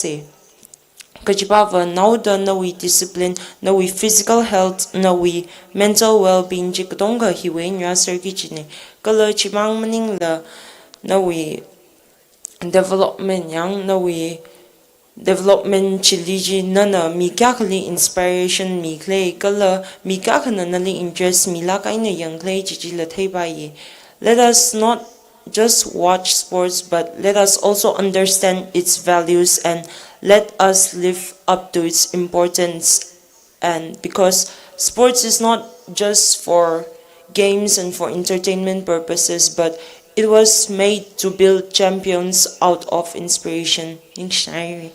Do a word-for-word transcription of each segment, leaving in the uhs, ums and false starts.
se. Kachipāva naoda nawui discipline, nawui physical health, nawui mental well-being chi katonga hiwui eina rāserki kajina. Kala chimang maningla nawui development yang, nawui development chili chi nana mi kayākhali inspiration mikhala, kala mi kayākhana nali interest milāk eina yangkhala chi chila theipaiya. Let us not just watch sports, but let us also understand its values and let us live up to its importance. And because sports is not just for games and for entertainment purposes, but it was made to build champions out of inspiration. Ningshina.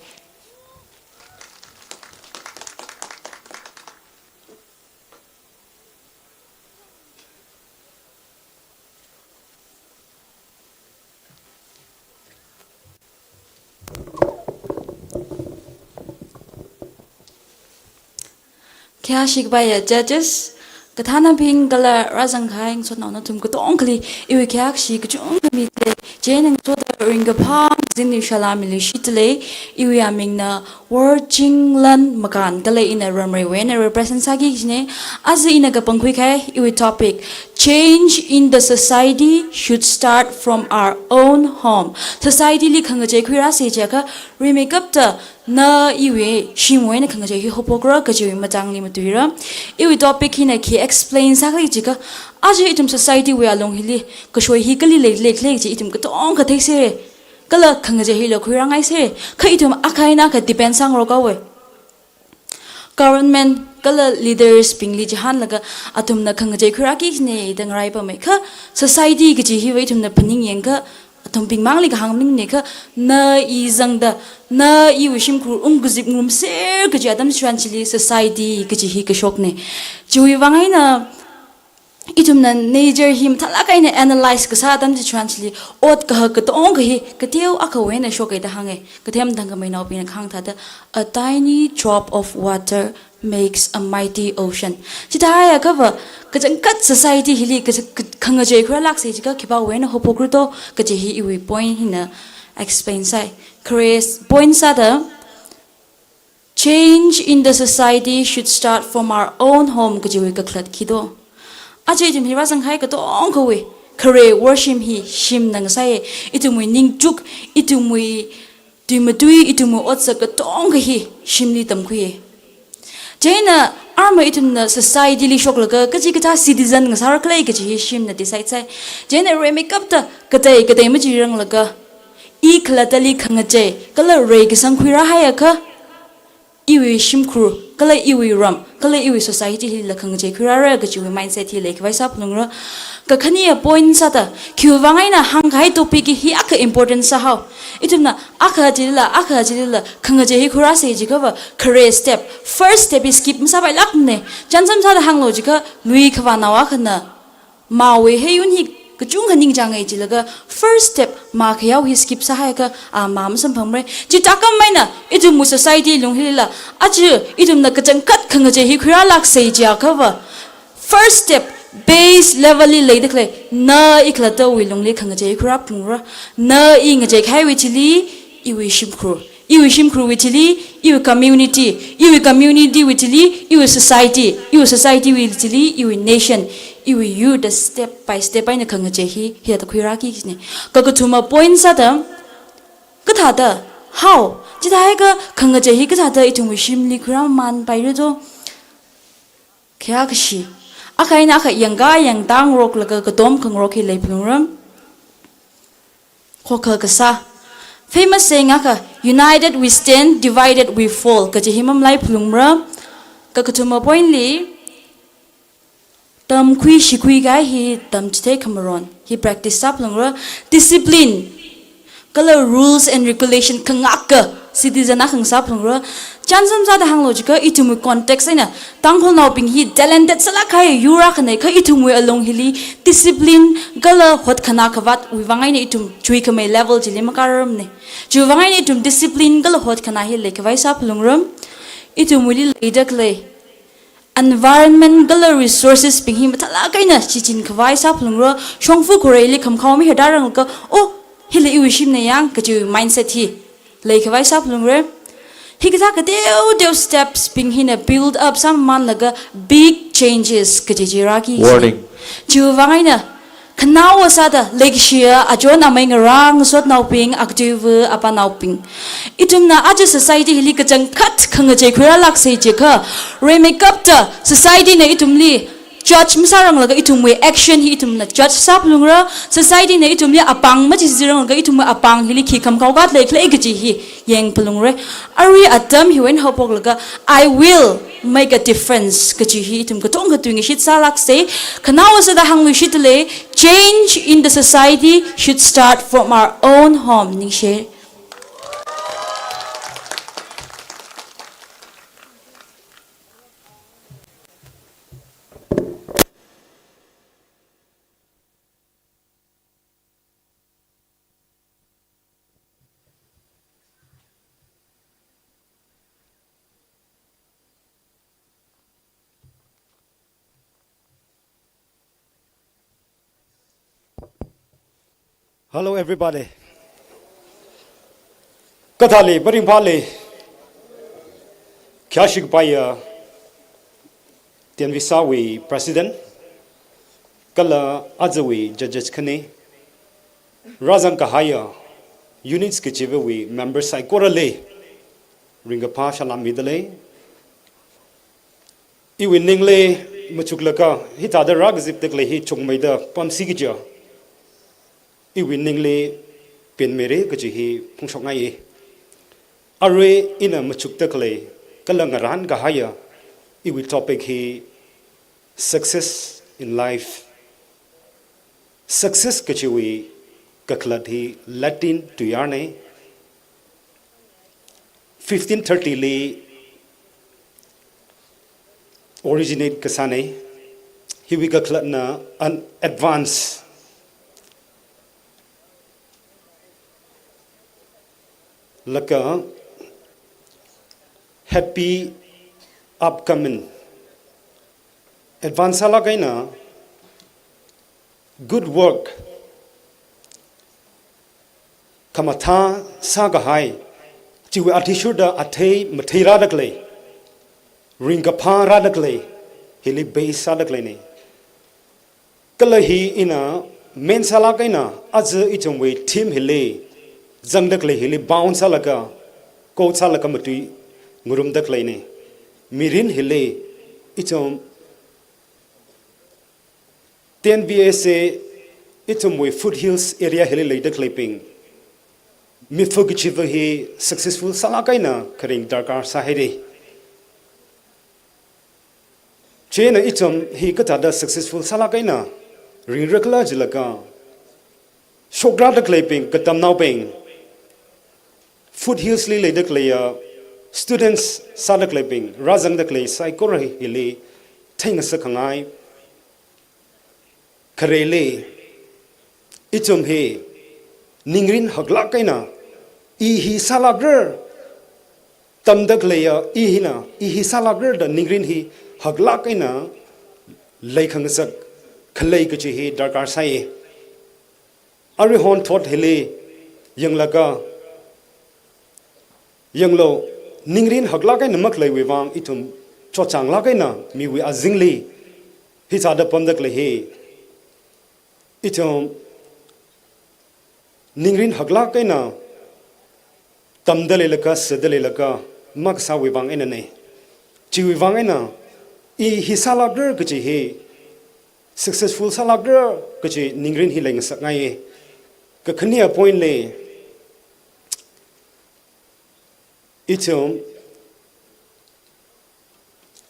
Khayāshi kapaiya judges, kathānabing kala rāzangkahai ngasotnao nathum katongali, iwui khayāshi kachungkha mida, chieina ngasoda ringkaphā zingli shalā milu shitale, iwui amingna Worchinglan Makan kala ina Ramreiwui eina represent sāki kajina. Aja ina kapangkhui kahai iwui topic, "Change in the society should start from our own home." Society li khangachei khuirāsa jiakha, rimeikapta na iwui shimwui eina khangachei hi haophokra kajiwui matangli matuira. Iwui topic hina khi explain sākhala jiakha, aja ithum society wui alung hili kashoi hi kali leilei khala kaji ithum katonga theisera. Kala khangachei hila khuirāngaisera. Kha ithum akha eina akha depend sāngarok haowa. Government kala leaders bingli chihānlaga athumna khangachei khuirāki kajina da ngaraipamma. Kha society kaji hiva ithumna phaningyangakha, athumbing mangli kahāng maningne kha, na i zangda, na iwui shimkhur ungkazip ngarumser kaji atam chitharan chili society kaji hi kashokna. Chiwui vang eina, ithumna nature hi mathālāk eina analyze kasā atam chitharan chili, ot kahak katonga hi kateo akhawui eina shoka da hānga. Kathem thangkhameinaobingna kahāng thāda, "A tiny drop of water makes a mighty ocean." Chithāhaiakhava, kachangkhat society hili ka-, ka-, khangachei khuirālāksa jiakha khipāwui eina haophokra to, kaji hi iwui point hina explain sāi. Khare point sāda, "Change in the society should start from our own home," kajiwui kakhalat khi do. Aja ithum hi rāzanghai katongawui khare worship hi shimna ngasāya. Ithumwui ningchuk, ithumwui tuimatui, ithumwui otsak katonga hi shimli tamkhuiya. Chieina arma ithumna society li shoklaga kachikathā citizen ngasāra khala kaji hi shimna decide sāi. Chieina rimeikapta katei katei machiranglaga, i khalattali khangachei kala reikasang khuirāhaiakha, iwui shimkhur, kala iwui ram, kala iwui society hila khangachei khuirāra kajiwui mindset hi leikhavai sāphalungra. Kakhane point sāda, khiwui vang eina hāngkahai topic hi akha important sāhao. Ithumna akha chilila, akha chilila khangachei hi khuirāsa jiakhava, khare step, first step hi skip masāpailākmana. Chānsam sāda hānglu jiakha, lui khavānao akhana mawui heiyun hi kachungkha ningchānga jilaga, first step mā khayao hi skip sāhaiakha, a, mā masamphangmara. Chithākhameina, ithumwui society lung hilila, aja ithumna kachangkhat khangachei hi khuirālāksa jiakhava, first step, base level li leida khalei, na i khalattawui lungli khangachei hi khuirāphalungra. Na i ngacheikahaiwui thili, iwui shimkhur. Iwui shimkhurwui thili, iwui community, iwui community wui thili, iwui society, iwui society wui thili, iwui nation, iwui yurda step by step eina khangachei hi, hithāda khuirāki kajina. Kakathuma point sāda, kathāda, how? Chithāhaiakha khangachei hi kathāda ithumwui shimli khuirāmamānpaira do. Khayākashi. Akha eina akha yangka yangtangaroklaga katom khangarok hi leiphalungra. Khokha kasā. Famous saying akha, "United we stand, divided we fall," kaji hi mamalaiphalungra. Kakathuma point li, tamkhui shikhui kahai hi tamchithei khamaron hi practice sāphalungra. Discipline kala rules and regulation khangakka citizen akha ngasāphalungra. Chānsam sāda hānglu jiakha ithumwui context eina Tangkhulnaobing hi talented sālāk kahai yur akhana kha ithumwui alung hili discipline kala hotkhanā khavātwui vang eina ithum chuikhamei level chili makārarmana. Chiwui vang eina ithum discipline kala hotkhanā hi leikhavai sāphalungra. Ithumwuili leida khalei environment kala resources bing hi mathālāk eina shichinkhavai sāphalungra. Shongfa khureili khamkhao mihaida ranglaga, "Oh, hila iwui shimna yang," kaji mindset hi leikhavai sāphalungra. Hikathā kateoteo steps bing hina build up sāmamānlaga big changes kaji chi rāki. Warning. Chiwui vang eina, khanaowa sāda leikashiya achon amei ngarā ngasotnaobing, akatui ava apānaobing, ithumna aja society hili kachangkhat khangachei khuirālāksa jiakha, rimeikapta society na ithumli judge masāranglaga ithumwui action hi ithumna judge sāphalungra, society na ithumli apāng machiziranglaga ithumwui apāng hili khi khamkao kāt leikhala kaji hi yangphalungra. Arui atam hiwui eina haophoklaga, "I will make a difference" kaji hi ithum katonga tui ngashit sālāksa. Khanaowa sāda hāngluishit lei, change in the society should start from our own home. Ningshi. Hello, everybody. Kathāli, maringphāli. Khayāshi kapaiya, TNVSAwui President, kala ajawui judges khani, rāzang kahaiya units kachivawui member saikorali ringkaphā salām mida lei. Iwui ningli machuklaga hithāda rākazipda khalei hi chungmeida pamsi kaja, iwui ningli pinmeira kaji hi phongshokngai. Arui ina machukda khalei kala ngarān kahaiya iwui topic hi success in life. Success kajiwui kakhalat hi Latin tuiyārna. Fifteen thirty li originate kasāna. Hiwui kakhalatna an advance laga happy upcoming. Advance sālāk eina good work, khamathā sākahai, chiwui athishurda athei mathei rāda khalei, ringkaphā rāda khalei, hili base sāda khaleina. Kala hi ina main sālāk eina, aja ithumwui theme hili zangda khalei hili bound sālaga, quote sālaga matuingarumda khaleina. Mirin hili ithum TNVSA ithumwui foothills area hili leida khaleibing, mipha kachiva hi successful sālāk eina kharing darkar sāhaira. Chieina ithum hi kathāda successful sālāk eina ringra khala jilaga, shokrāda khaleibing, katamnaobing, foothills li leida khaleiya students sāda khaleibing, rāzangda khalei saikora hili theingasak khangai. Khareli, ithum hi ningrin haklāk eina, i hi sālākra, tamda khaleiya i hina, i hi sālākra da ningrin hi haklāk eina leikhangasak khalei kaji hi darkar sāi. Aruihon thot hili yanglaga, yanglu, ningrin haklāk eina makhaleiwui vang ithum chotchānglāk eina miwui azingli hithāda pamda khalei hi, ithum ningrin haklāk eina tamda leilaga, seda leilaga makasāwui vang einana. Chiwui vang eina, i hi sālākra kaji hi, successful sālākra kaji ningrin hi leingasakngai. Kakhaneya point li, ithum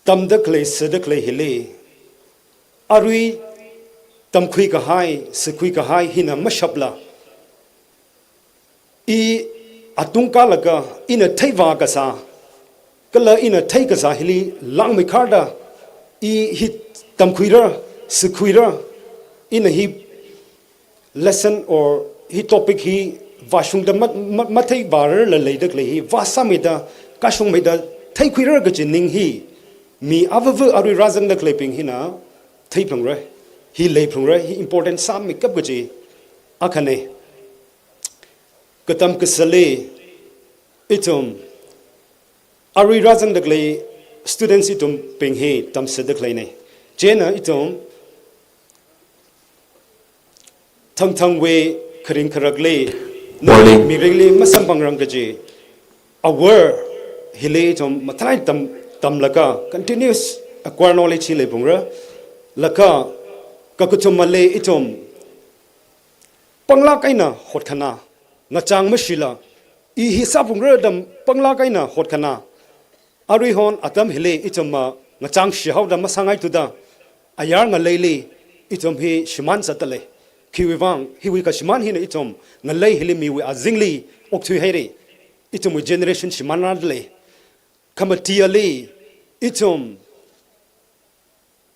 tamda khalei, seda khalei hili, arui tamkhui kahai, sakhui kahai hina mashapla, i atungkalaga ina theivā kasā, kala ina theikasā hili langmeikharda, i hi tamkhuira, sakhuira, ina hi lesson or hi topic hi vāshungda ma-, ma-, matheivārarla leida khalei hi vāsāmeida, kashungmeida theikhuira kaji ning hi, mi avava arui rāzangda khaleibing hina theiphalungra, hi leiphalungra, hi important sāmeikap kaji akhana. Katam kasāli, ithum Arui rāzangda khalei students itumbing hi tamsāda khaleina. Chieina ithum thangthangwui kharing kharakli, Morning. Mirinli masamphangrang kaji awor hili ithum mathālāk tam, tamlaga continuous acquire knowledge hi leiphalungra, laga kakathumali ithum panglāk eina hotkhanā, ngachang mashila, i hi sāphalungra da panglāk eina hotkhanā, aruihon atam hili ithum ma ngachangshi haoda masāngaithuda, ayar ngaleili ithum hi shimān zatdalei. Khiwuivang, hiwui kashimān hina ithum ngalei hili miwui azingli okthui haira. Ithumwui generation shimānrādalei. Khamatili ithum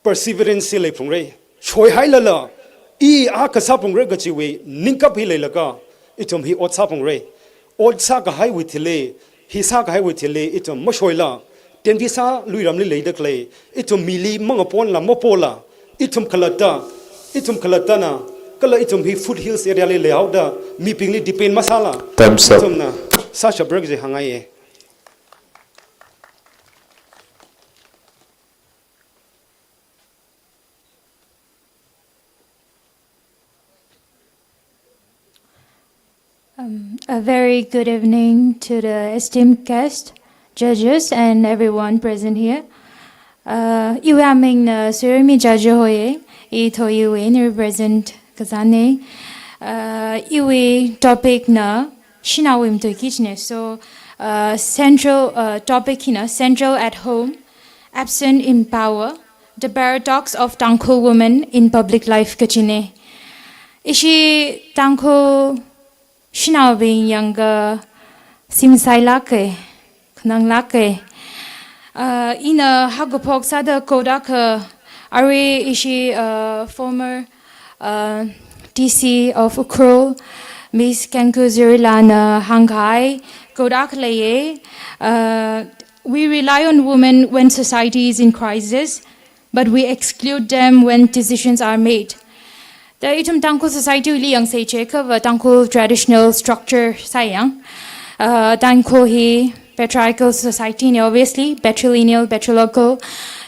perseverance hi leiphalungra. Shoihailala, i akha sāphalungra kajiwui ningkap hi leilaga, ithum hi ot sāphalungra. Ot sākahaiwui thili, hi sākahaiwui thili, ithum mashoila, tenpi sālui ramli leida khalei, ithum mili mangaponla mapola, ithum khalatta, ithum khalattana, kala ithum hi foothills area li leihaoda, mibingli depend masāla, Time's up. Ithumna sāshapra kaji hāngngaiya. Um, a very good evening to the esteemed guests, judges, and everyone present here. Uh, iwui aming na Suirimi Jaja hoya, i Thoyuwui eina represent kazāna. Uh, iwui topic na shanaowui matuiki kajina. So, uh, central, uh, topic hina Central at Home, Absent in Power, The Paradox of Tangkhul Women in Public Life kajina. Ishi Tangkhul shanaobing yangkha simsailāka, khananglāka. Uh, ina haokaphok sāda quote akha, arui ishi, uh, former, uh, D C of Ukhrul, Miss Kenkul Zirila na hāngkahai quote akha leiya, uh, "We rely on women when society is in crisis, but we exclude them when decisions are made." Da ithum Tangkhul society li yangsa chiakhava Tangkhul traditional structure sāyang. Uh, Tangkhul hi patriarchal society na, obviously, patrilineal, patrilocal.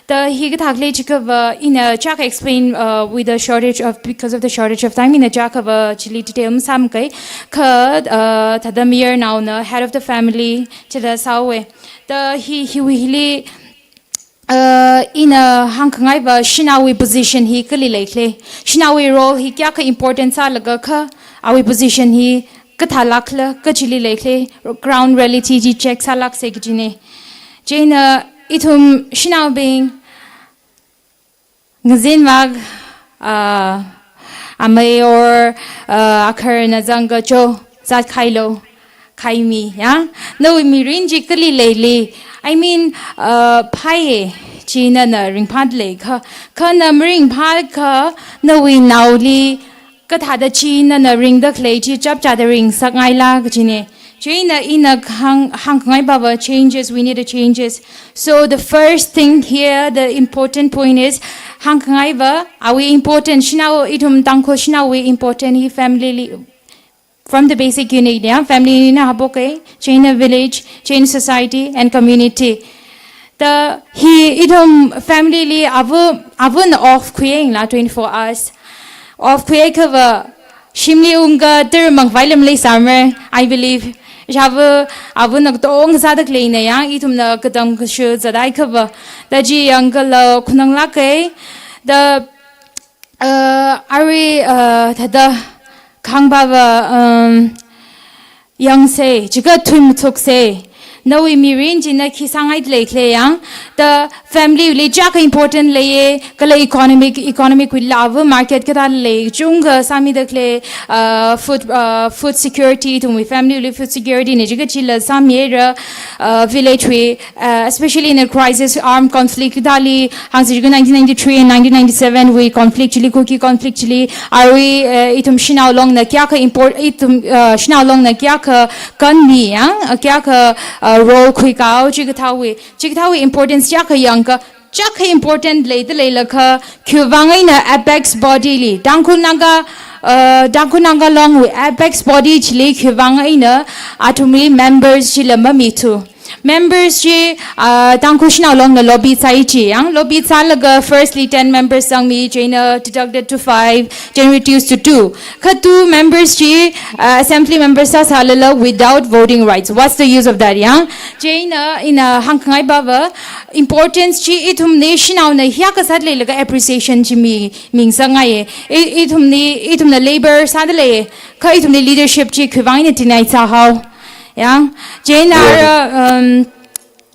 Da hi kathākhala chiakhava ina chiyākha explain, uh, with the shortage of, because of the shortage of time, ina chiyākhava chili detail masāmaka. Kha, uh, thāda mayarnaona head of the family chila sāhaowa. Da hi, hiwui hili, uh, ina hāngkhangaiva shanaowui position hi kali leikhala, shanaowui role hi kayākha important sālaga kha awui position hi kathālākhala kachili leikhala, ground reality chi check sālāksa kajina. Chieina ithum shanaobing ngazin vak, uh, amei or, uh, akharna zangkachot zatkhailo, khaimi, ya? Nawui mirin chi kali leili? I mean, uh, phāya, chi nana ringphāda leikha, kha na maringphākha nawui naoli kathāda chi nana ringda khalei chi chapchāda ringsakngaila kajina. Chieina ina hāng, hāngkhangai baba changes, we need a changes. So the first thing here, the important point is, hāngkhangaiva, awui important, shanao, ithum Tangkhul shanaowui important hi family li, from the basic unit, ya, family na haophoka, chieina village, chieina society and community. Da hi ithum family li ava, avana off khuiya yangla twenty-four hours. Off khuiya khava shimli ungkha tara mangvai lam leisāmara, I believe. Ishāva avana katong sāda khaleina yang, ithumna katam kashu zatai khava. Da chi yangkhala khananglāka. Da, uh, arui, uh, thāda khangbava, um, yangsa, chikha thuimathuksa. Nawui mirin chi na khi sāngaida leikhala yang, da family li chiyākha important leiya, kala economic, economic wuila ava market kathā lei, chungkha sāmida khalei, uh, food, uh, food security, ithumwui family li food security na chikha chila sāmira, uh, village wui, uh, especially in a crisis, armed conflict kathāli, hāngsa chiakha nineteen ninety-three and nineteen ninety-seven wui conflict chili, Kuki conflict chili, arui, uh, ithum shanao longna kayākha import, ithum, uh, shanao longna kayākha kanmi yang, uh, kayākha, uh, role khuikahao, chikathāwui, chikathāwui importance kayākha yangkha, chiyākha important leida leilakha, khiwuivang eina apex body li, Tangkhul Naga, uh, Tangkhul Naga Long wui apex body chili khiwuivang eina athumli members chila mamithu. Members chi, uh, Tangkhul Shanao Longna lobby sāi chi yang, lobby sālaga firstly ten members zangmi, chieina deducted to five, then reduced to two. Kha two members chi, uh, assembly members sāsālala without voting rights. What's the use of that yang? Chieina ina hāngkhangai bava, importance chi ithumna shanaona hiya kasat leilaga appreciation chi mi, mingasakngaiye. I, ithumna, ithumna labor sādalei, kha ithumna leadership chi khiwuivang eina deny sāhao. Yang, chieina ara, um,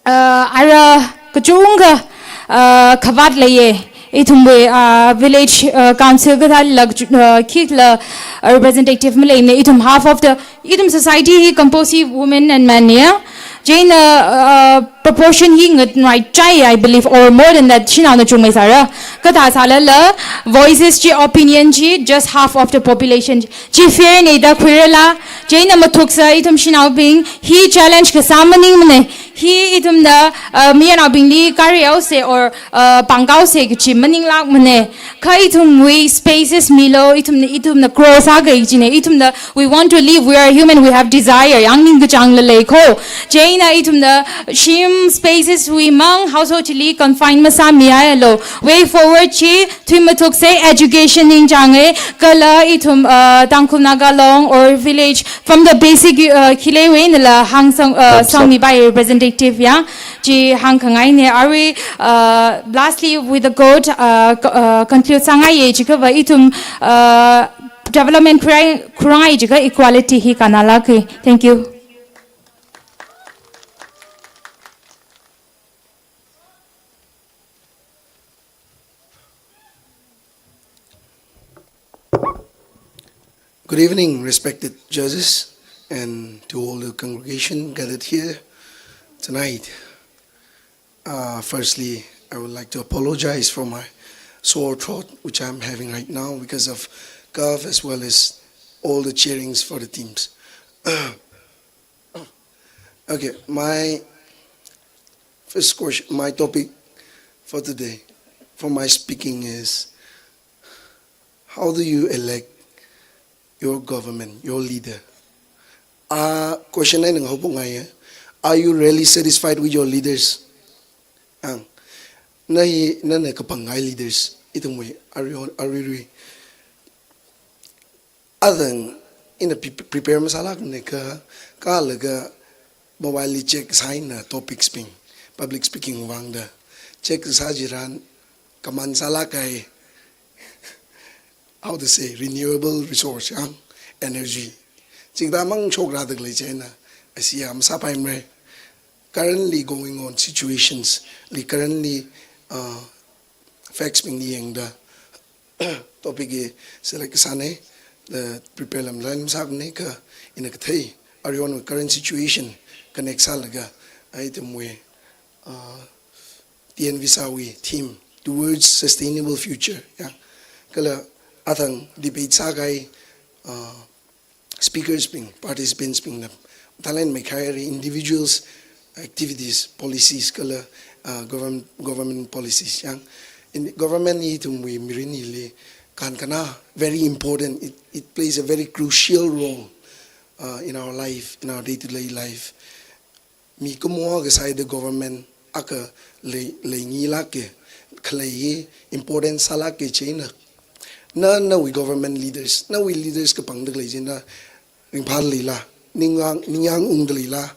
uh, ara kachungkha, uh, khavāt leiye. Ithumwui, uh, village, uh, council kathāla, uh, khikhala, uh, representative maleimana, ithum half of the, ithum society hi composed of women and men ya. Chieina, uh, proportion hi ngatngai chai, I believe, or more than that, shanaona chungmei sāra. Kathā sālala, voices chi, opinion chi, just half of the population. Chi fair nei da khuirala, chieina mathuksa ithum shanaobing, hi challenge kasā maningmana, hi ithumna, uh, mayarnaobingli karihaosa or, uh, pānghaosa kachi maninglākmana. Kha ithumwui spaces milo, ithumna, ithumna grow sāki kachina, ithumna, we want to live, we are human, we have desire, yang ningkachāngla lei ko. Chieina ithumna, shim spaces wui mang, household chili confine masāmihailo. Way forward chi, thuimathuksa education ningchānga, kala ithum, uh, Tangkhul Naga Long or village, from the basic, uh, khileiwui einala hāngsang, uh, Yep, sir. Sangmipai representative ya, chi hāngkhangaina. Arui, uh, lastly with the quote, uh, co-, uh, conclude sāngaiya, chiakhava ithum, uh, development khuirāi, khuirāngai chiakha equality hi kannalāka. Thank you. Good evening, respected judges, and to all the congregation gathered here tonight. Uh, firstly, I would like to apologize for my sore throat, which I'm having right now because of cough as well as all the cheerings for the teams. Okay, my first question, my topic for today, for my speaking is, how do you elect your government, your leader? Ah, question eina ngahaophokngaiya. Are you really satisfied with your leaders? Ang, na hi, nana kapāngngai leaders, ithumwui, arui, aruirui. Athang ina pre-, prepare masālākmana kha, kalaga mobile li check sāhaina topics bing, public speaking vangda. Check sā jiran, kaman sālākai, how to say, renewable resource, yang, energy. Chikathā mang shokrada khalei china, asi ya masāpaimara. Currently going on situations, li currently, uh, facts bingli yangda, topic hi select sāna, the prepare lamlai masākmana kha ina kathei, aruiwui current situation connect sālaga, ithumwui, uh, T N Visawui theme towards sustainable future, ya. Kala athang debate sākahai, uh, speakers bing, participants bingna talent mai khairi individuals activities, policies kala, uh, government, government policies, ya. In government hi ithumwui mirin hili kankhanā very important. It, it plays a very crucial role, uh, in our life, in our day-to-day life. Mikumo akha sāda government akha lei, leingilāka, khalei hi important sālāka china. Na, nawui government leaders, nawui leaders kapangda khalei china, ringphāda leila, ningyāng, ningyāng ungda leila,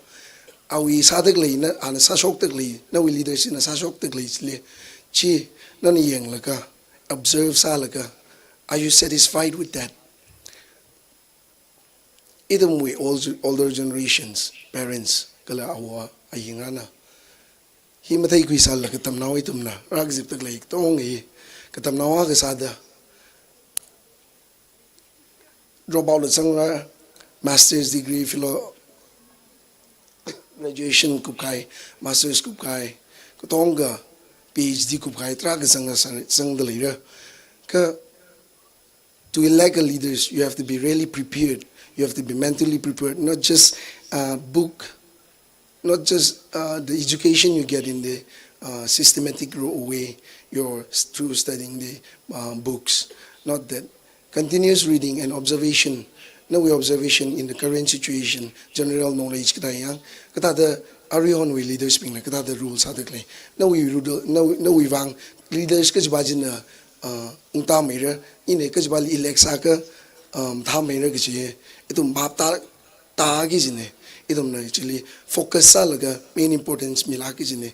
awui sāda khalei, na, ana sāshokda khalei, nawui leaders na sāshokda khalei chili, chi, nana yanglaga, observe sālaga, are you satisfied with that? Ithumwui old, older generations, parents, kala awo ayingrana, hi matheikhui sālaga katamnao ithumna rākazipda khalei katonga hi, katamnao akha sāda drop out la zangra, master's degree, philo, graduation kupkahai, master's kupkahai, katonga P H D kupkahai, tarākha zanga, zangda leira. Kha to elect a leaders, you have to be really prepared. You have to be mentally prepared, not just, uh, book, not just, uh, the education you get in the, uh, systematic ro-, way, your, through studying the, uh, books. Not that. Continuous reading and observation. Nawui observation in the current situation, general knowledge kathā yang, kathāda Aruihonwui leaders bingna kathāda rule sāda khalei. Nawui rule, nawui, nawui vang leaders kachiva china, uh, ungta maira, ina kachivali elect sāka, um, thā maira kachi, ithum bhap tā, tāki kajina, ithumna actually focus sālaga main importance milāki kajina.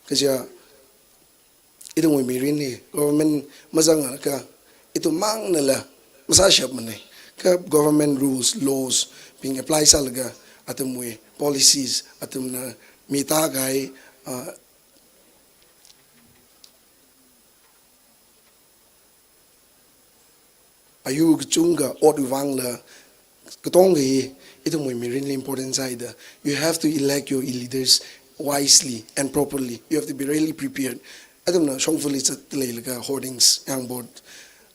Kaja, ithumwui mirin hi government mazangakha ithum mangnala masāshapmana. Kha government rules, laws bing apply sālaga athumwui policies, athumna mita kahai, uh, ayur kachungkha otwui vangla katonga hi ithumwui mirinli important sāhaida. You have to elect your leaders wisely and properly. You have to be really prepared. Athumna shongfali zatda leilaga hoardings, yang board,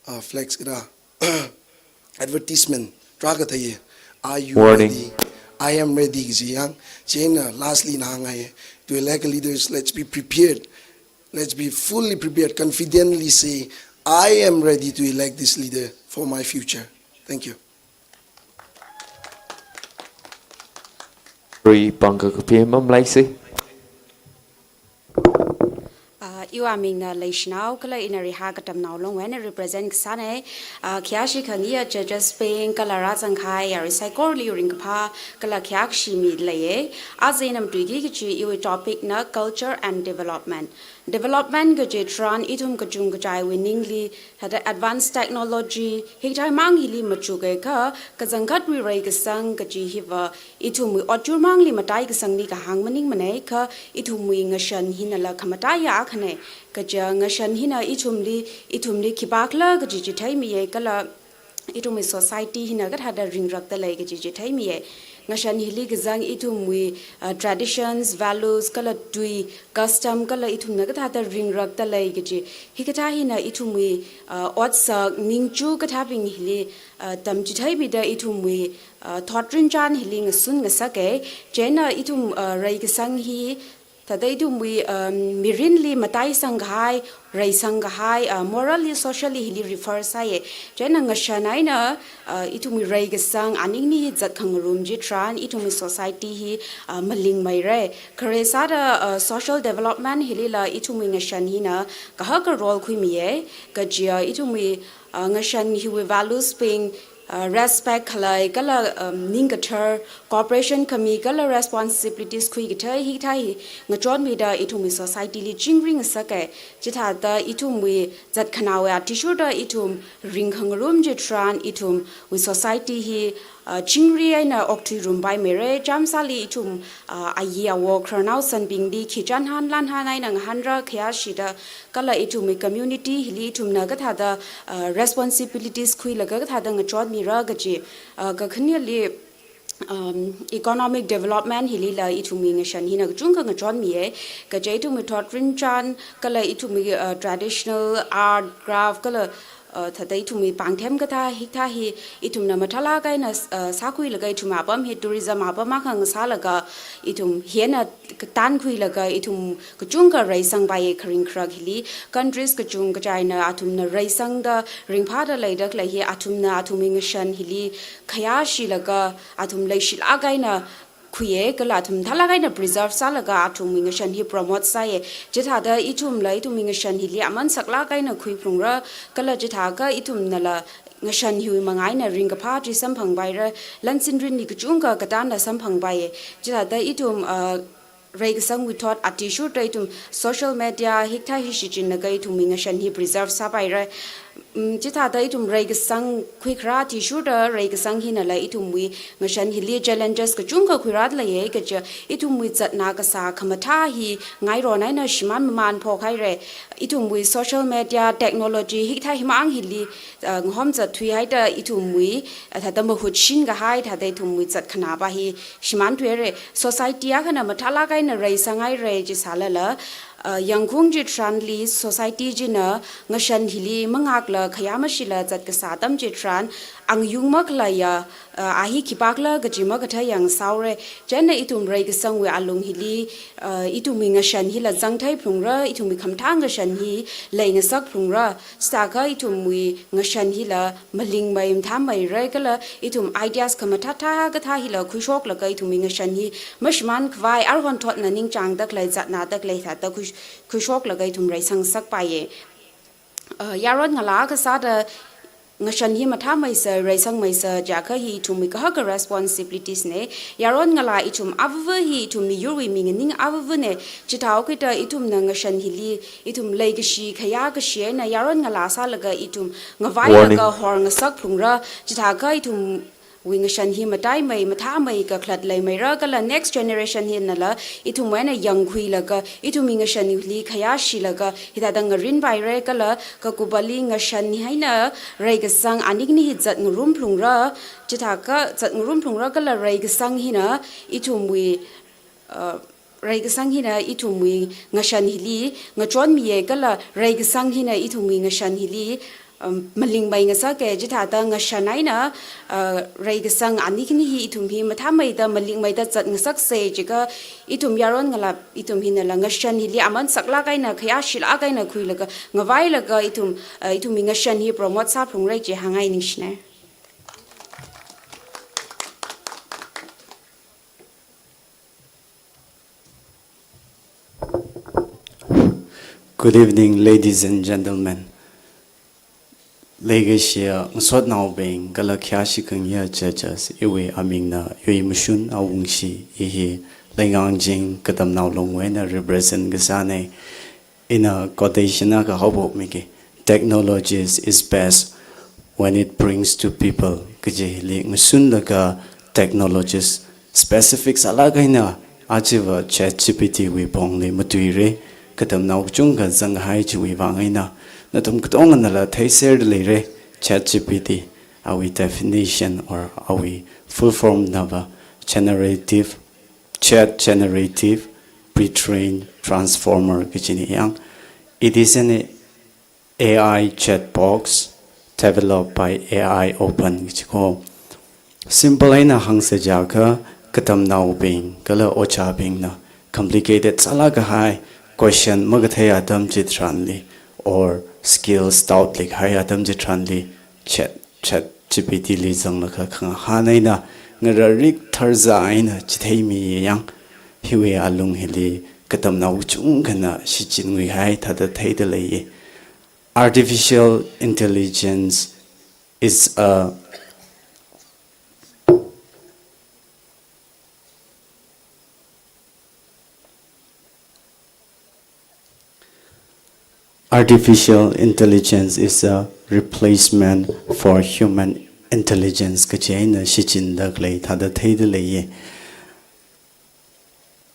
uh, flex kathā, advertisement tarākha theiya. Are you Warning. ready? I am ready kaji yang. Chieina lastly ina hāngngai, to elect leaders, let's be prepared. Let's be fully prepared, confidently say, "I am ready to elect this leader for my future." Thank you. Rui pangka kapi mamlai se. Ah, iwui mingna Leishanao kala ina Rihā Katamnao Longwui eina represent kasāna. Ah, khayāshi khangayi judges bing kala rāzang kahai yarui saikorali ringkaphā kala khayākashi mileiya. Aja ina matuiki kachi iwui topic na culture and development. Development kaji tharan ithum kachungkachaiwui ningli, thāda advanced technology, hikathā mang hili machukakha, kachangkhatwui reikasang kaji hiva, ithumwui otchurmangli mataikasangli kahāng maningmana kha, ithumwui ngashan hinala khamataiya akhana. Kaja ngashan hina ithumli, ithumli khipākhala kaji chi theimiya kala, ithumwui society hina kathāda ringrakta lei kaji chi theimiya. Ngashan hili kazang ithumwui, uh, traditions, values, kala tui, custom, kala ithumna kathāda ringrakta lei kaji. Hikathā hina ithumwui, uh, otsak, ningchu kathābing hili, uh, tamchitheimida ithumwui, uh, thotrinchān hili ngasun ngasaka. Chieina ithum, uh, reikasang hi, thāda ithumwui, um, mirinli mataisang kahai, reisang kahai, uh, morally, socially hili refer sāya. Chieina ngashan eina, uh, ithumwui reikasang aningli zatkhangarum chitharan, ithumwui society hi, uh, malingmeira. Khare sāda, uh, social development hilila ithumwui ngashan hina kahaka role khuimiya. Kaja ithumwui, uh, ngashan hiwui values bing, uh, respect khalei kala, um, ningkathar, cooperation khami kala responsibilities khuikathei hikathā hi ngachonmida ithumwui society li chingri ngasaka. Chithāda ithumwui zatkhanāwui athishurda ithum ringkhangarum chitharan ithumwui society hi, uh, chingri eina okthuirumpaimeira. Chāmsāli ithum, uh, ayi awo khararnao sanbingli khi chānhan lanhan eina ngahānra khayāshida kala ithumwui community hili ithumna kathāda, uh, responsibilities khuilaga kathāda ngachonmira kaji, uh, kakhaneli, um, economic development hilila ithumwui ngashan hina kachungkha ngachonmiya. Kaja ithumwui thotrinchān kala ithumwui, uh, traditional art, craft kala, uh, thāda ithumwui pāngthem kathā hikathā hi ithumna mathālāk eina, uh, sākhuilaga ithumwui apam hi tourism apam akha ngasālaga ithum hieina katankhuilaga ithum kachungkha reisangpaiya kharing kharak hili. Countries kachungkachaina athumna reisangda ringphāda leida khalei hi athumna athumwui ngashan hili khayāshilaga athum leishilāk eina khuiya kala athum mathālāk eina preserve sālaga athumwui ngashan hi promote sāya. Chithāda ithumla ithumwui ngashan hili aman saklāk eina khuiphungra kala chithākha ithumnala ngashan hiwui manga eina ringkaphā chi samphangpaira, lan sinrinli kachungkha katanna samphangpaiya. Chithāda ithum, uh, reikasangwui thot athishurda ithum social media hikathā hi shichinlaga ithumwui ngashan hi preserve sāpaira. Mm, chithāda ithum reikasang khuikharā athishurda reikasang hinala ithumwui ngashan hili challenges kachungkha khuirāda leiya kaja ithumwui zatna kasā khamathā hi ngairon eina shimān mamān phokhaira. Ithumwui social media, technology hikathā himang hili, uh, ngahomzat thuihaida ithumwui, uh, thāda mahut shinkahai, thāda ithumwui zatkhanāpa hi shimānthuira. Society akhana mathālāk eina reisanghaira chisālala, uh, yangkhung chitharanli society china ngashan hili mangakla khayā mashila zatkasā atam chitharan, Angyung makhaleiya, uh, a hi khipākhala kaji makathā yangsaore. Chieina ithum reikasangwui alung hili, uh, ithumwui ngashan hila zangthei phalungra, ithumwui khamathā ngashan hi leingasak phalungra. Chithākha ithumwui ngashan hila malingmei mathāmeira kala ithum ideas khamathā thā kathā hila khuishoklaga ithumwui ngashan hi mashimān khavai, arhon thotna ningchāngda khalei, zatnada khalei thāda khui, khuishoklaga ithum reisang ngasakpaiye. Uh, yaron ngalā kasāda ngashan hi mathāmeisa, reisangmeisa jiakha hi ithumwui kahaka responsibilities ne. Yaron ngalā ithum avava hi ithum miyurwui mi nganing avavane. Chithāhaokida ithumna ngashan hili, ithum leikashi khayākashi eina yaron ngalā sālaga ithum ngavailaga Warning. Horngasak phalungra. Chithākha ithumwui ngashan hi mataimei, mathāmei kakhalat leimeira kala next generation hinala ithumwui eina yangkhuilaga, ithumwui ngashan hili khayāshilaga, hithāda ngarinpaira kala kakupali ngashan hi eina reikasang ani khani hi zatngarum phalungra, chithākha zatngarum phalungra kala reikasang hina ithumwui, uh, reikasang hina ithumwui ngashan hili ngachonmiye kala reikasang hina ithumwui ngashan hili, um, malingmei ngasake. Chithāda ngashan eina, uh, reikasang ani khani hi ithum hi mathāmeida malingmeida zatngasaksa jiakha ithum yaron ngalā ithum hinala ngashan hili aman saklāk eina khayāshilāk eina khuilaga ngavailaga ithum, uh, ithumwui ngashan hi promote sāphalungra chi hāngngai, ningshina. Good evening, ladies and gentlemen. Leikashiya ngasotnaobing kala khayāshi khangayā judges, iwui amingna Yuimashun Awungshi, i hi Leingangjing Katamnao Longwui eina represent kasāne. Ina quotation akha haophokmiki, "Technologies is best when it brings to people," kaji hili ngasunlaga technologies specific sālāk eina ajava ChatGPT wui pongli matuira, katamnao kachungkha zanghai chiwui vang eina. Nathum katonganala theiserda leira, ChatGPT, awui definition or awui full form nava generative, chat generative pre-trained transformer kajina yang. It is an A I chat box developed by A I Open kajiko. Simple eina hāngsa jiakha, katamnaobing kala ojābingna complicated sālāk kahai question makathei atam chitharanli or skills doubt leikahai atam chitharanli chat, ChatGPT li zanglaga khangahān eina ngararik tharzā eina chitheimiya yang. Hiwui alung hili katamnao kachungkhana shichin nguihai thāda theida leiya. Artificial intelligence is a Artificial intelligence is a replacement for human intelligence kaji eina shichinda khalei thāda theida leiya.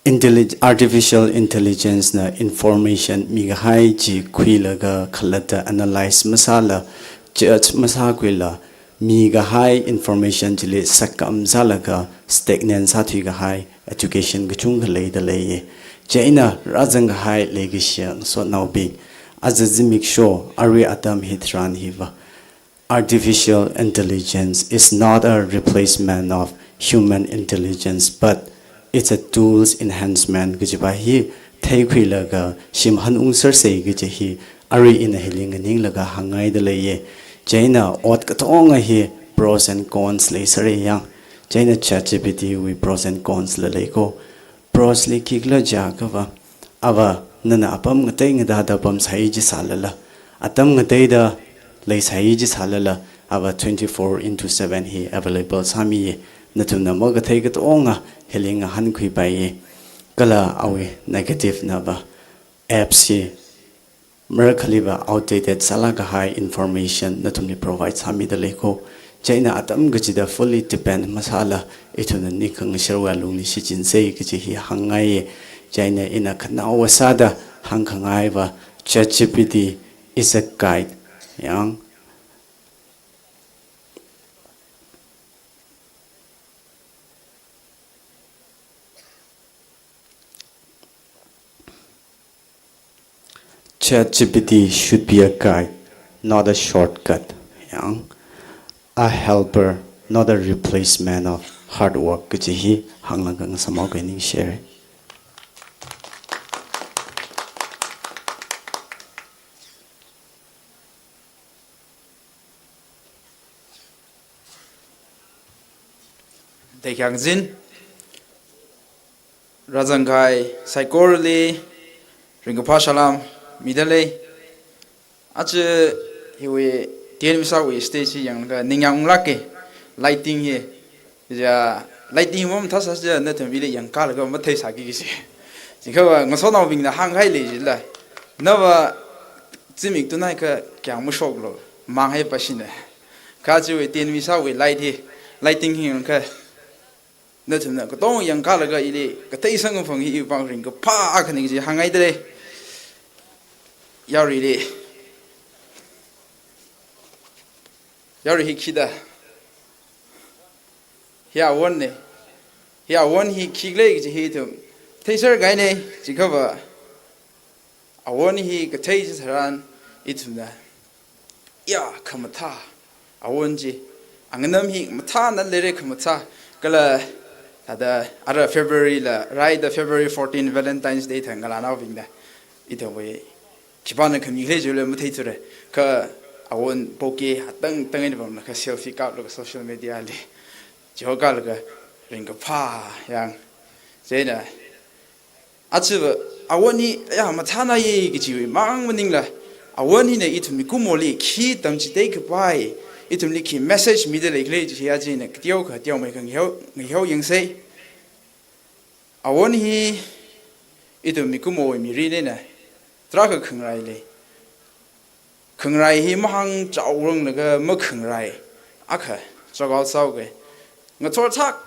Intellig-, artificial intelligence na information mikahai chi khuilaga khalatta analyze masāla, judge masākhuila, mikahai information chili sakam sālaga stagnant sāthuikahai education kachungkha leida leiya. Chieina rāzang kahai leikashiya ngasotnaobing, aja zimiksho arui atam hitharan hiva, artificial intelligence is not a replacement of human intelligence, but it's a tools enhancement kajipa hi theikhuilaga shim hanungsersa kaji hi arui ina hili nganinglaga hāngngaida leiya. Chieina ot katonga hi pros and cons leisera yang. Chieina ChatGPT wui pros and cons la leiko. Pros li khikhala jiakhava, ava nana apam ngatei ngateida pamsai jisālala, atam ngateida leisai jisālala, ava twenty-four into seven hi available sāmiya. Nathumna makathei katonga hili ngahānkhuipaiya. Kala awui negative nava, apps hi marakhaliva outdated sālāk kahai information nathumli provide sāmida leiko. Chieina atam kachida fully depend masāla, ithumna ningkhangasharwui alungli shichinsa kaji hi hāngngaiya. Chieina ina khanaowa sāda hāngkhangaiva, ChatGPT is a guide. Yang ChatGPT should be a guide, not a shortcut. Yang, a helper, not a replacement of hard work kaji hi hānglāka ngasāmao kaning share. Deikyang zin, rāzangkahai saikorali ringkaphā salam midalei. Aja hiwui T N Visa wui stage hi yanglaga ningyāng unglāka, lighting hi. Ja, lighting mamathāsā ja nathum ili yangkalaga matheisāki kaji. Jiakha va ngasotnaobingna hāngkahai lei jila, nava zimik tunai kha kyang mashoklu, mānghaipā shina. Kha chiwui T N Visa wui light hi, lighting hi yangkha nathumna katonga yangkalaga ili kathei samkaphang hi iwui vang ringkaphā akhana kaji hāngngaidalei. Yaruili, yarui hi khida. Hi awonna. Hi awon hi khikhala kaji hi ithum theiser kahaina. Jiakha va awon hi kathei chitharan ithumna, ya, khamathā awon chi, anganam hi mathāna leira khamathā. Kala thāda ara February la rāida, February fourteen Valentine's Day thang ngalānaobingna ithumwui khipāna khamikhala jila matheithura. Kha awon bouquet atang tang eina pamlaga selfie kaplaga social media li chihokkalaga ringkaphā yang. Chieina aja va awon hi, ya, mathāna ye kajiwui māng maningla, awon hina ithum mikumoli khi tamchithei kapai, ithumli khi message midalei khala kaji hi aja ina kateokha teomeikha ngaheo, ngaheo yangsei. Awon hi ithum mikumowui mirin eina tarākha khangarai lei. Khangarai hi mahāngchaoranglaga makhangrai akha chakao sāuke. Ngathor thak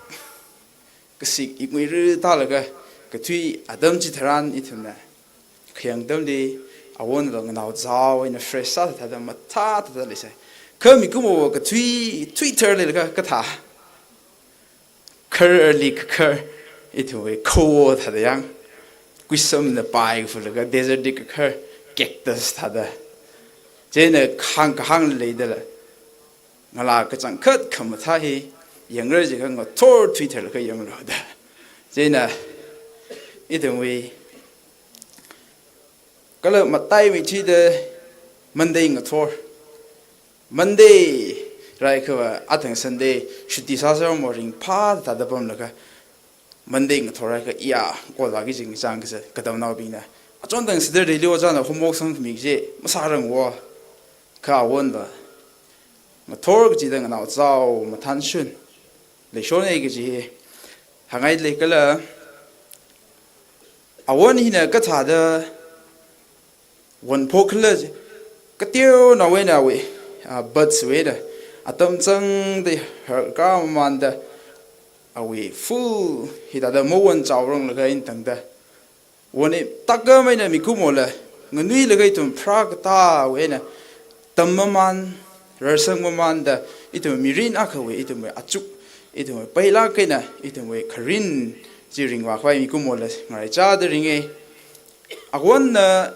kasik ikmui ri tālaga kathui atam chitharan ithumna khayang atamli awonla nganaozao eina fresh sāthāda mathāthāda leisai. Kha mikumo kathui, thuithar leilaga kathā, kharli kakhar, ithumwui kho thāda yang, kuisamna pai phulaga desert li kakhar, cactus thāda. Chieina kahāng kahāng leidala, ngalā kachangkhat khamathā hi yangra jiakha ngathor thuitharlaga yanglu da. Chieina ithumwui kala mataiwui chida Monday ngathor. Monday rāhaiakha va athang Sunday shuti sāsāramo ringphāda thāda pamlaga, Monday ngathor rāhaiakha iya, kola ki jing chang kaja katamnaobingna, achon thang Saturday li ojāna homework sangkhami kaji masārangwo. Kha awonva ngathor kachida nganaozao mathānshun leishonna kaji hi hāngngailei. Kala awon hina kathāda wonphok khala, kateonaowui eina awui, ah, buds wui eina atam changda harkā mamānda awui full hithāda mawonchaoranglaga eina tangda, won hi tākam eina mikumola nganuilaga ithum pharākatāwui eina tam mamān, rarsang mamānda ithum mirin akhawui, ithumwui achuk, ithumwui pailāk eina ithumwui kharin chi ringvākhavai mikumola ngaraichāda ringa. Awonna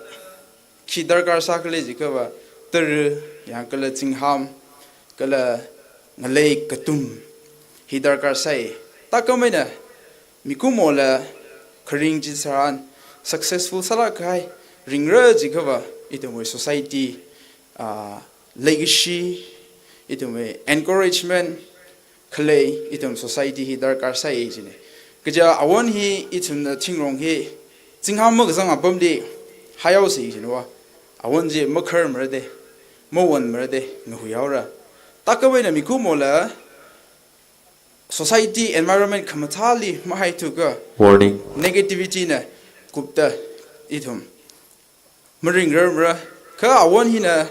khi darkar sākhala jiakha va tara, yang kala zingham, kala ngalei katum hi darkar sai. Tākam eina mikumola kharing chitharan successful sālāk kahai ringra jiakha va ithumwui society, ah, legacy, ithumwui encouragement khalei ithum society hi darkar sai jina. Kaja awon hi ithumna thingrong hi zingham makazang apamli haosi jina wa. Awon chi makharmara de, mawonmara de, ngahuihaora. Tākam eina mikumola society environment khamathāli mahaithuka, warning, negativity na kupta ithum maringrarmara. Kha awon hina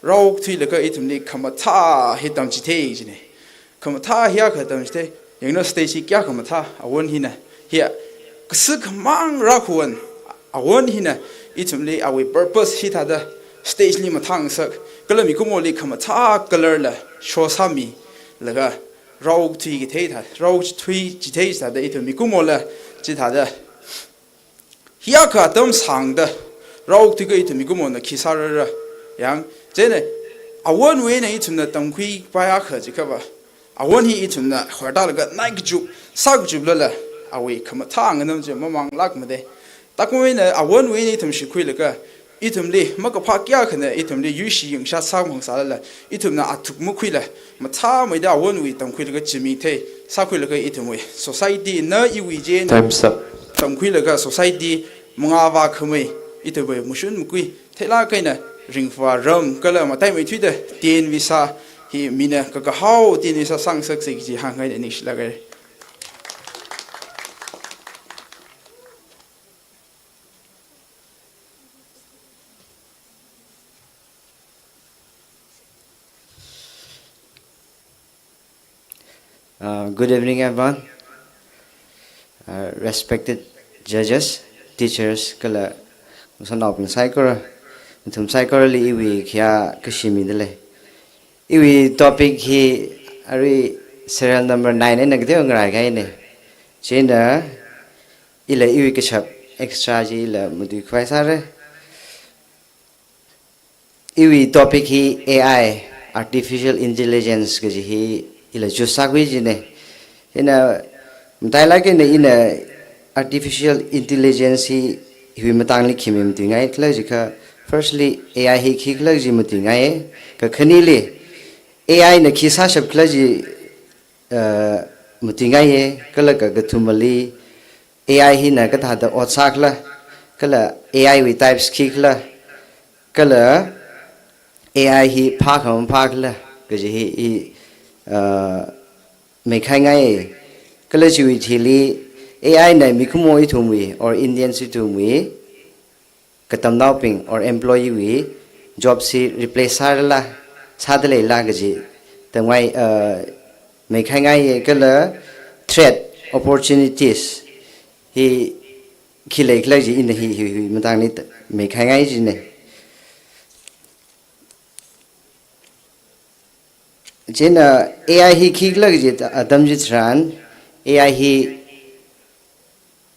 rāokthuilaga ithumli khamathā hi tamchithei jina. Khamathā hi akha tamchithei. Yanglu stage hi kayā khamathā, awon hina. Hiya, kasā khamang rākhuiwui eina awon hina ithumli awui purpose hithāda stage li mathāngasak, kala mikumoli khamathā color la show sāmilaga rāokthui kathei thā, rāokthui chithei thāda ithum mikumola chithāda hi akha atam sāngda rāokthuiakha ithum mikumona khi sārara. Yang, chieina Awonwui eina ithumna tamkhuipai akha chikhava, awon hi ithumna hortālaga nai kachup, sā kachuplala, awui khamathā nganam chi mamanglākmade. Tākam eina awonwui eina ithum shitkhuilaga, ithumli makaphā kayākhana ithumli yuishi yangshat sāmang sālala, ithumna athuk makhuila, mathāmeida awonwui tamkhuilaga chimithei sākhuilaga ithumwui society na iwui chi eina Time's up. Tamkhuilaga society mangā vākhamei, ithumwui mashun makui theilāk eina ringphā ram kala mataimeithuida tenvisa hi mina kakahao tenvisa sāngasaksei kaji hāngngaida ningshilāka. Uh, good evening, everyone. Uh, respected judges, teachers, kala ngasotnaobing saikora, nathum saikorali iwui khayā kashi midalei. Iwui topic hi arui serial number nine eina kateongarākahaine. Chieina ila iwui kashap extra chi ila matuikhavai sāra. Iwui topic hi A I, Artificial Intelligence kaji hi ila choose sākhui jine. Ina matailāk eina ina Artificial Intelligence hi hiwui matangli khi matuingai khala jiakha, firstly, A I hi khikhala kaji matuingai. Kakhanili, A I na khi sāshap khala kaji, uh, matuingaiye, kala kakathumali, A I hina kathāda ot sākhala, kala A I wui types khikhala, kala A I hi phākha maphākhala kaji hi, hi, uh, meikhaingai. Kala chiwui thili A I na mikumo ithumwui or Indians ithumwui katamnaobing or employee wui job chi replace sārala, sādaleila kaji tamngai, uh, meikhaingaiye, kala threat, opportunities hi khi leikhala kaji ina hi, hi, hi matangli ta-, meikhaingai jine. Chieina A I hi khikhala kaji ta-, atam chitharan, A I hi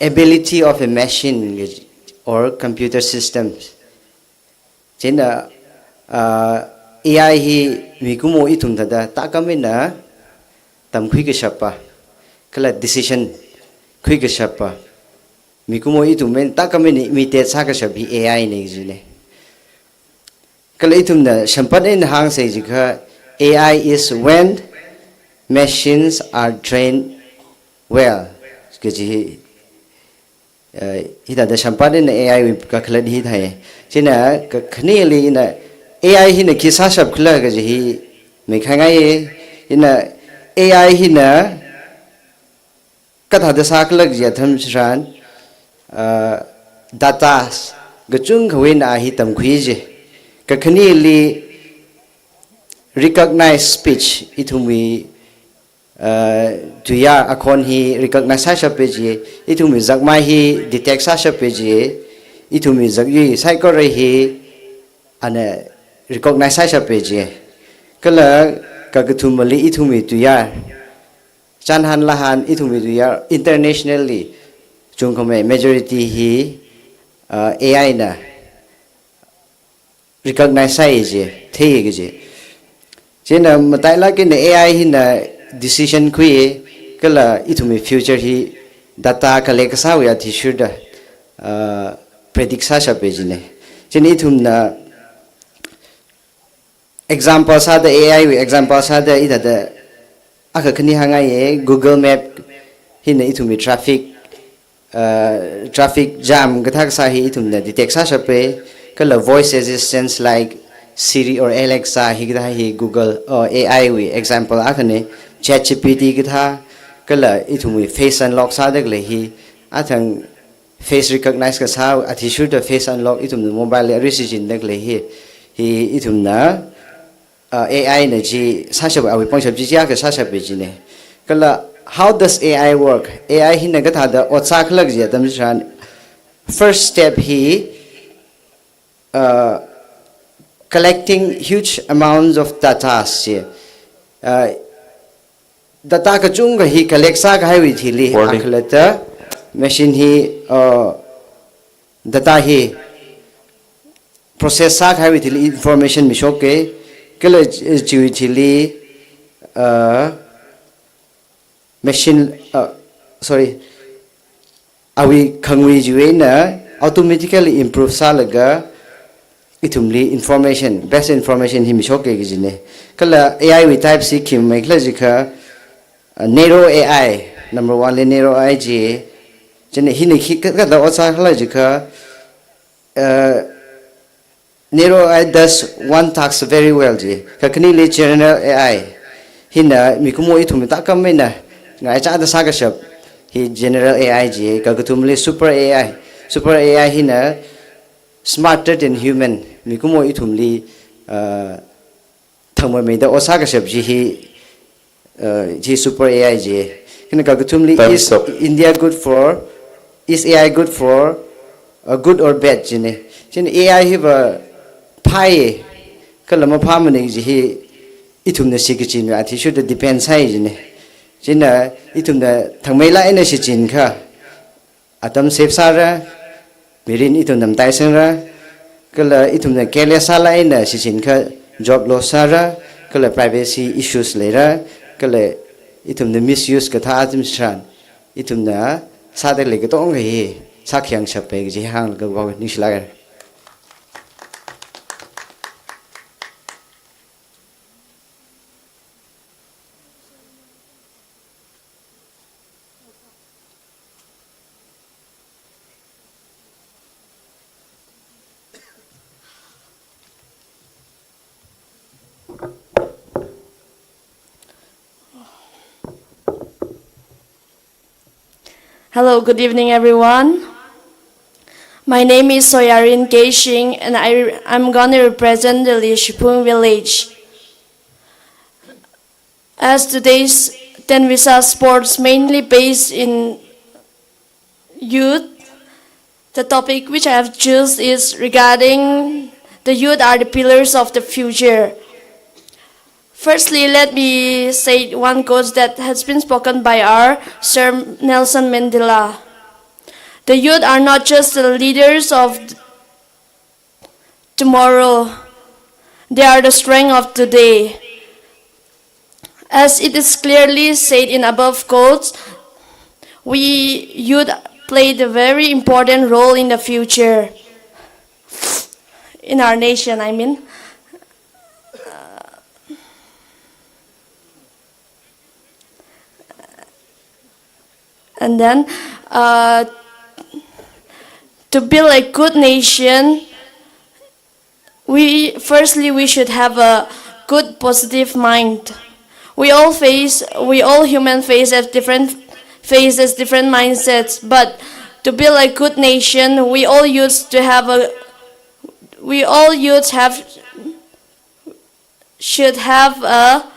ability of a machine kaji, or computer systems. Chieina, uh, A I hi mikumo ithum thāda tākam eina tamkhui kashapa, kala decision khui kashapa, mikumo ithum eina tākam eina imitate sākashap hi A I ne kajine. Kala ithumna shampat eina hāngsei jiakha, A I is when machines are trained well kaji hi, uh, hithāda shampat eina A I wui kakhalat hi thāi. Chieina kakhanili ina A I hina khi sāshap khala kaji hi meikhaingaiye. Ina A I hina kathāda sākhala kaji atam chitharan, uh, data kachungkhawui eina hi tamkhui ji. Kakhanili recognized speech, ithumwui, uh, tuiyār akhon hi recognize sāshappai ji, ithumwui zakmai hi detect sāshappai ji, ithumwui zakyui saikora hi ana recognize sāshappai ji. Kala kakathumali ithumwui tuiyār, chānhan lāhan ithumwui tuiyār internationally chungkhamei majority hi, uh, A I na recognize sāi ji, thei kaji. Chieina matailāk eina A I hina decision khui, kala ithumwui future hi data collect kasāwui athishurda, uh, predict sāshappai jine. Chieina ithumna example sāda, A I wui example sāda, hithāda akha khani hāngngaiye, Google Map hina ithumwui traffic, uh, traffic jam kathā kasā hi ithumna detect sāshappai, kala voice assistants like Siri or Alexa hikathā hi Google, uh, A I wui example akhane, ChatGPT kathā, kala ithumwui face unlock sāda khalei hi, athang face recognize kasā athishurda face unlock ithumna mobile li arui shichinda khalei hi, hi ithumna, uh, A I na chi sāshap, awui pangshap chi chi akha sāshappai jine. Kala, how does A I work? A I hina kathāda ot sākhala kaji atam chitharan, first step hi, uh, collecting huge amounts of data ji. Uh, data kachungkha hi collect sākahaiwui thili, warning, akhalatta machine hi, uh, data hi process sākahaiwui thili information mishoke, Kala chi-, chiwui thili, uh, machine, uh, sorry, awui khangwui chiwui eina automatically improve sālaga ithumli information, best information hi mishoka kajina. Kala A I wui type chi khi maikhala jiakha, uh, narrow A I, number one li narrow A I chi, chieina hina khi ka, kathāda ot sākhala jiakha, uh, narrow A I does one task very well chi. Kakhaneli general A I. Hina mikumo ithum takam eina ngaichāda sākashap hi general A I chi. Kakathumali super A I. Super A I hina smarter than human. Mikumo ithumli, uh, thangmeimeida ot sākashap chi hi, uh, chi super A I chi. Kha kakathumali, is India good for, is A I good for, uh, good or bad china. Chieina A I hiva phāya, kala maphāmana chi hi ithumna shichin kachinwui athishurda depend sāi china. Chieina ithumna thangmeilāk eina shichinkha, atam save sāra, mirin ithumna mataisangra, kala ithumna careless sālāk eina shichinkha job loss sāra, kala privacy issues leira, kala ithumna misuse kathā atam tharan, ithumna sāda lei katonga hi sākhayangshappai kaji hānglaga vao, ningshilāka. Hello, good evening, everyone. My name is Soyarin Keishing, and I, I'm gonna represent the Lishipung village. As today's Tenvisa sports mainly based in youth, the topic which I have chosen is regarding the youth are the pillars of the future. Firstly, let me say one quote that has been spoken by our Sir Nelson Mandela. The youth are not just the leaders of tomorrow. They are the strength of today. As it is clearly said in above quotes, we youth play a very important role in the future. In our nation, I mean. And then, uh, to build a good nation, we, firstly, we should have a good positive mind. We all face, we all human face have different faces, different mindsets, but to build a good nation, we all youths to have a, we all youths have should have a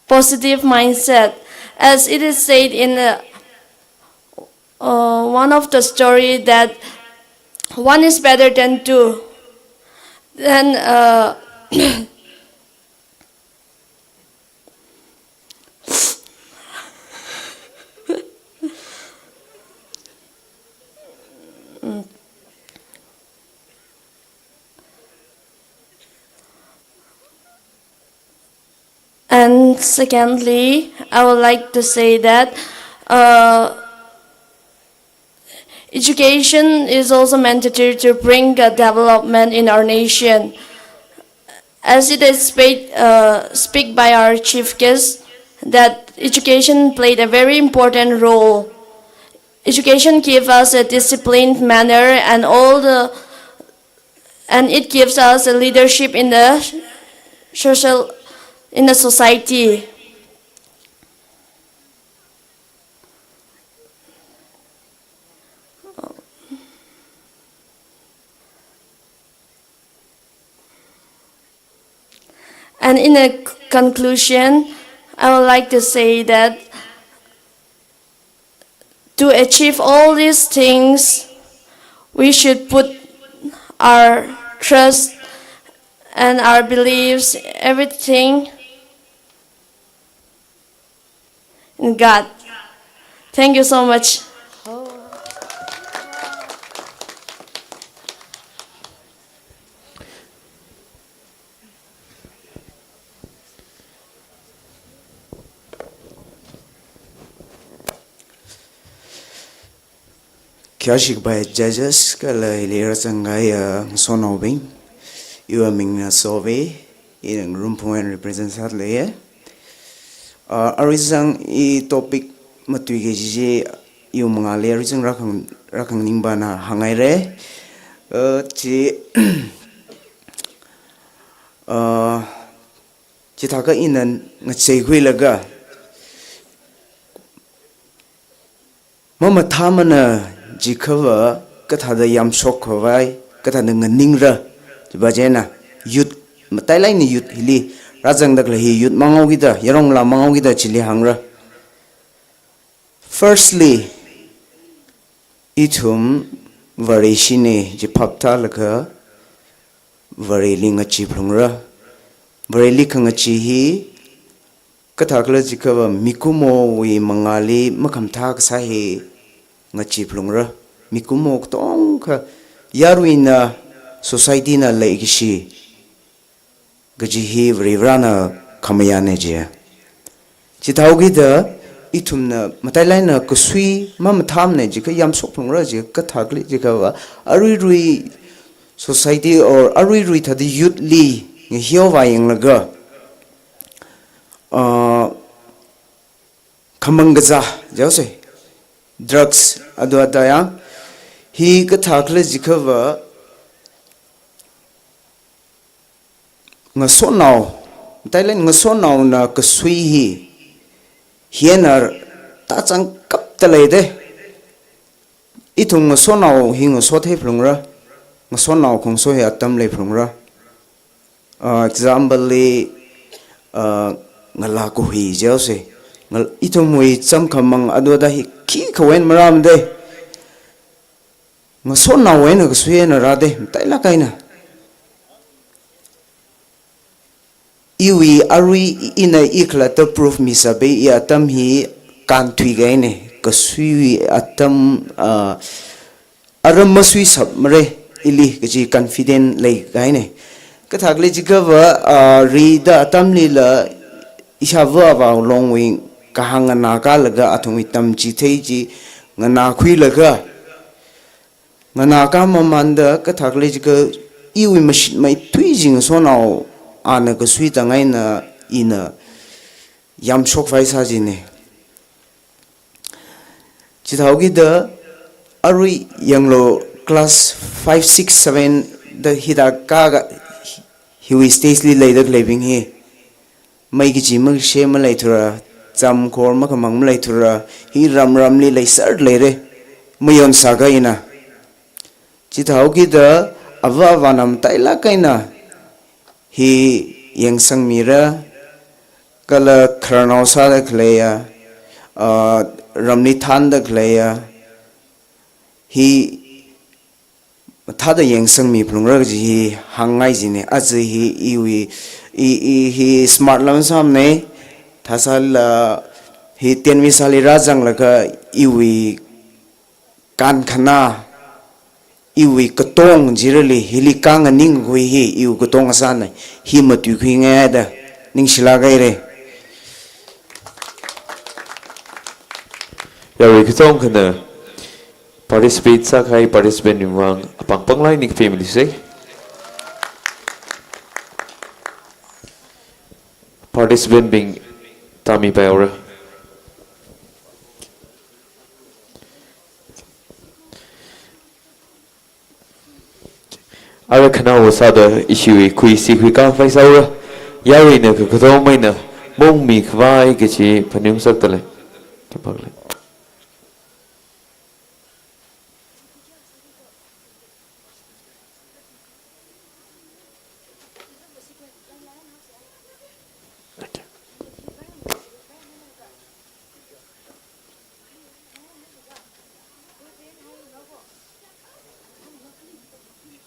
positive mindset. As it is said in, uh, uh, one of the story that one is better than two. Then, uh, And secondly, I would like to say that, uh, education is also mandatory to bring a development in our nation. As it is speak, uh, speak by our chief guest, that education played a very important role. Education gives us a disciplined manner and all the, and it gives us a leadership in the social, in the society. And in a c-, conclusion, I would like to say that to achieve all these things, we should put our trust and our beliefs, everything in God. Thank you so much. Khayāshi kapai judges kala hili rāzangkahai, uh, ngasotnaobing. Iwui mingna Sove, ina Ngarumphung eina represent sāda leiya. Uh, aruizang i topic matuiki kaji chi iwui mangāli aruizang rākhang, rākhanganingpana hānghaira. Uh, chi, uh, chithākha ina ngacheikhuilaga, mamathāmana jiakhava kathāda yamshok khavai, kathāda nganingra, chiva china youth, matailāk eina youth hili rāzangda khalei hi youth manghaokida, yaronla manghaokida chili hāngra. Firstly, ithum Vareshina ji phaptālaga Vareli ngachee phalungra. Vareli khangachee hi kathākhala jiakhava mikumowui mangāli makhamathā kasā hi ngachee phalungra. Mikumo katongkha yaruina society na leikashi kaji hi Varivarana khamayāna jiya. Chithāhaokida ithumna matailāk eina kasui mamathāmana jiakha yamshok phalungra jiakha kathākhala jiakhava aruirui society or aruirui thāda youth li ngahiovā yanglaga, uh, khamang kazā, jihaosa, drugs, adu ada yang, hi kathākhala jiakhava, ngasotnao, matailāk eina ngasotnaona kasui hi, hieina tāzangkapta leida. Ithum ngasotnao hi ngasothei phalungra, ngasotnao khangaso hi atam lei phalungra. Uh, example li, uh, ngalā kahui jihaosa. Ngal-, ithumwui chāmkhamang adu ada hi khikha eina marāmada. Ngasotnao eina kasui eina rāda, matailāk eina. Iwui arui ina i khalatta proof misāpai, i atam hi kānthui kahaina, kasuiwui atam, ah, aram masuishapmara ili kaji confident leikahaina. Kathākhala jiakhava, ah, rida atamlila ishāvā avā longwui kahāng nganākālaga athumwui tamchithei chi nganākhuilaga, nganākā mamānda kathākhala jiakha iwui mashit maithui chi ngasotnao ana kasui tang eina ina yamshokvai sā jina. Chithāhaokida arui yanglu class five, six, seven da hithākha hiwui stage li leida khaleibing hi. Mai kachi makashi maleithura, chāmkhor makhamang maleithura, hi ram ramli leiser leira, mayonsā kahaina. Chithāhaokida avā avāna matailāk eina hi yangsangmira, kala khararnao sāda khaleiya, ah, ramli thānda khaleiya, hi mathāda yangsangmi phalungra kaji hi hāngngai jina. Aja hi iwui, i, i hi smart lam sāmana, thāsāla hi tenmi sāli rāzanglaga iwui kankhana, iwui katong jirali hili kānganingkhui hi iwui katong asāna, hi matuikhuingaida ningshilāk haira. Yarui katongkhana participate sākahai participant bingwui vang apāng panglāk eina kapemilu sai. Participant bing tāmipai haora. Ara khanaowa sāda ishiwui khuisi khuikā phai sāhaora. Yaruina kakathoma eina mungmi khavai kachi phaningung sāda lei. Kapakle.